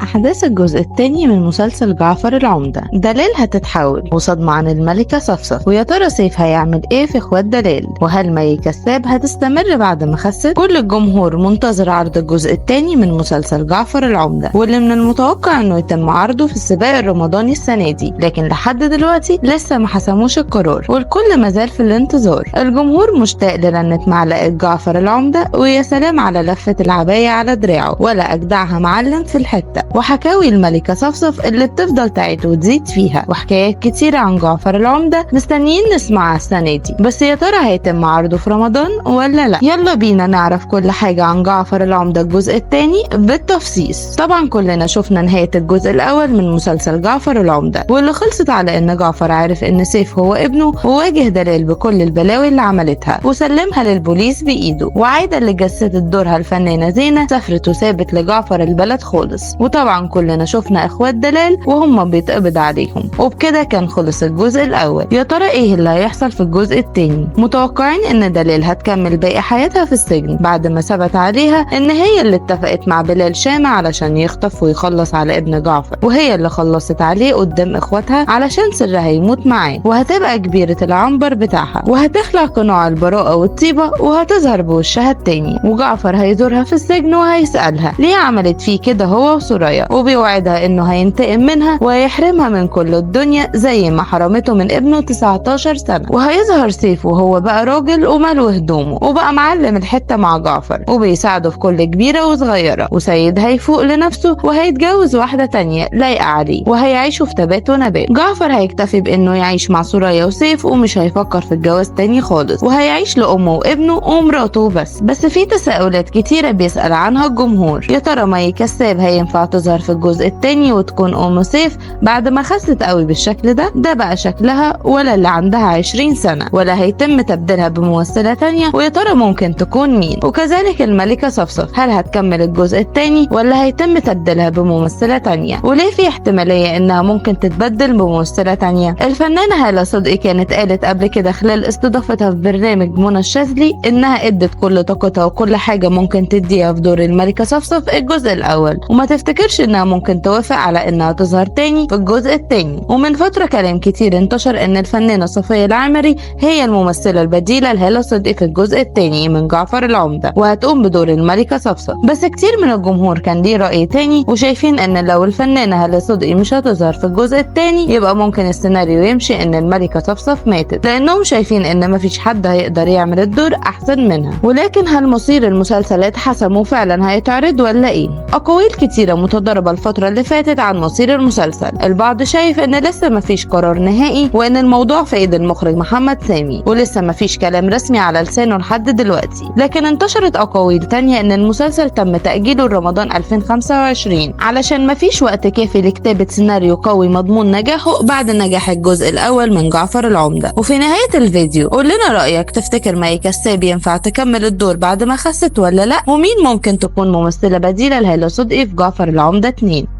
أحداث الجزء الثاني من مسلسل جعفر العمدة. دلال هتتحول وصدمة عن الملكة صفصف، ويا ترى سيف هيعمل ايه في اخوات دلال؟ وهل مي كساب هتستمر بعد ما خست؟ كل الجمهور منتظر عرض الجزء الثاني من مسلسل جعفر العمدة، واللي من المتوقع انه يتم عرضه في السباق الرمضاني السنة دي، لكن لحد دلوقتي لسه ما حسموش القرار والكل مازال في الانتظار. الجمهور مشتاق لرنة معلقة جعفر العمدة، ويا سلام على لفة العباية على دراعه ولا أجدعها معلم في الحتة، وحكاوي الملكة صفصف اللي بتفضل تعيد وتزيد فيها، وحكايات كتيرة عن جعفر العمدة مستنيين نسمعها السنة دي. بس يا ترى هيتم عرضه في رمضان ولا لا؟ يلا بينا نعرف كل حاجة عن جعفر العمدة الجزء الثاني بالتفصيص. طبعا كلنا شفنا نهاية الجزء الأول من مسلسل جعفر العمدة، واللي خلصت على إن جعفر عرف إن سيف هو ابنه، وواجه دلال بكل البلاوي اللي عملتها وسلمها للبوليس بإيده. وعايدة اللي جسدت دورها الفنانة زينة سافرت وسابت لجعفر البلد خالص. وطبعا كلنا شفنا اخوات دلال وهم بيتقبض عليهم. وبكده كان خلص الجزء الاول. يا ترى ايه اللي هيحصل في الجزء الثاني؟ متوقعين ان دلال هتكمل باقي حياتها في السجن بعد ما ثبت عليها ان هي اللي اتفقت مع بلال شامة علشان يخطف ويخلص على ابن جعفر، وهي اللي خلصت عليه قدام اخواتها علشان سرها يموت معاه، وهتبقى كبيرة العنبر بتاعها، وهتخلع قناع البراءة والطيبة وهتظهر بوشها التاني. وجعفر هيزورها في السجن وهيسألها ليه عملت فيه كده هو وسوريا، وبيوعدها انه هينتقم منها ويحرمها من كل الدنيا زي ما حرمته من ابنه 19 سنة. وهيظهر سيف وهو بقى راجل وماله هدومه وبقى معلم الحتة مع جعفر وبيساعده في كل كبيرة وصغيرة. وسيد هيفوق لنفسه وهيتجوز واحدة تانية لايقة عليه وهيعيشوا في تبات ونبات. جعفر هيكتفي بانه يعيش مع سوريا وسيف ومش هيفكر في الجواز تاني خالص، وهيعيش لأمه وابنه ومراته بس. بس في تساؤلات كتيرة بيسأل عنها الجمهور. يا ترى مي كساب هينفع تظهر في الجزء التاني وتكون أم سيف بعد ما خست قوي بالشكل ده؟ ده بقى شكلها ولا اللي عندها 20 سنة، ولا هيتم تبديلها بممثلة تانية؟ ويا ترى ممكن تكون مين؟ وكذلك الملكة صفصف، هل هتكمل الجزء التاني ولا هيتم تبديلها بممثلة تانية؟ وليه في احتمالية انها ممكن تتبدل بممثلة تانية؟ الفنانة هالة صدقي كانت قالت قبل كده خلال استضافتها في برنامج منى الشاذلي انها ادت كل طاقتها وكل حاجة ممكن تديها في دور الملكة صفصف الجزء الاول، وما تفتكرش انها ممكن توافق على انها تظهر تاني في الجزء التاني. ومن فترة كلام كتير انتشر ان الفنانة صفية العمري هي الممثلة البديلة لهالة صدقي في الجزء التاني من جعفر العمدة وهتقوم بدور الملكة صفصف. بس كتير من الجمهور كان ليه رأي تاني وشايفين ان لو الفنانة هالة صدقي مش هتظهر في الجزء التاني يبقى ممكن السيناريو يمشي ان الملكة صفصف ماتت، لانهم شايفين ان مفيش حد هيقدر يعمل الدور احسن منها. ولكن هل مصير المسلسل اتحسم وفعلا هيتعرض ولا ايه؟ اقاويل كتيرة متضاربة الفترة اللي فاتت عن مصير المسلسل. البعض شايف ان لسه مفيش قرار نهائي وان الموضوع في ايد المخرج محمد سامي ولسه مفيش كلام رسمي على لسانه لحد دلوقتي. لكن انتشرت اقاويل تانية ان المسلسل تم تأجيله لرمضان 2025 علشان مفيش وقت كافي لكتابة سيناريو قوي مضمون نجاحه بعد نجاح الجزء الاول من جعفر العمدة. وفي نهاية الفيديو قول لنا رأيك، تفتكر مي كساب ينفع تكمل الدور بعد ما خست ولا لا؟ ومين ممكن تكون ممثلة بديلة لهالة صدقي في جعفر العمدة 2؟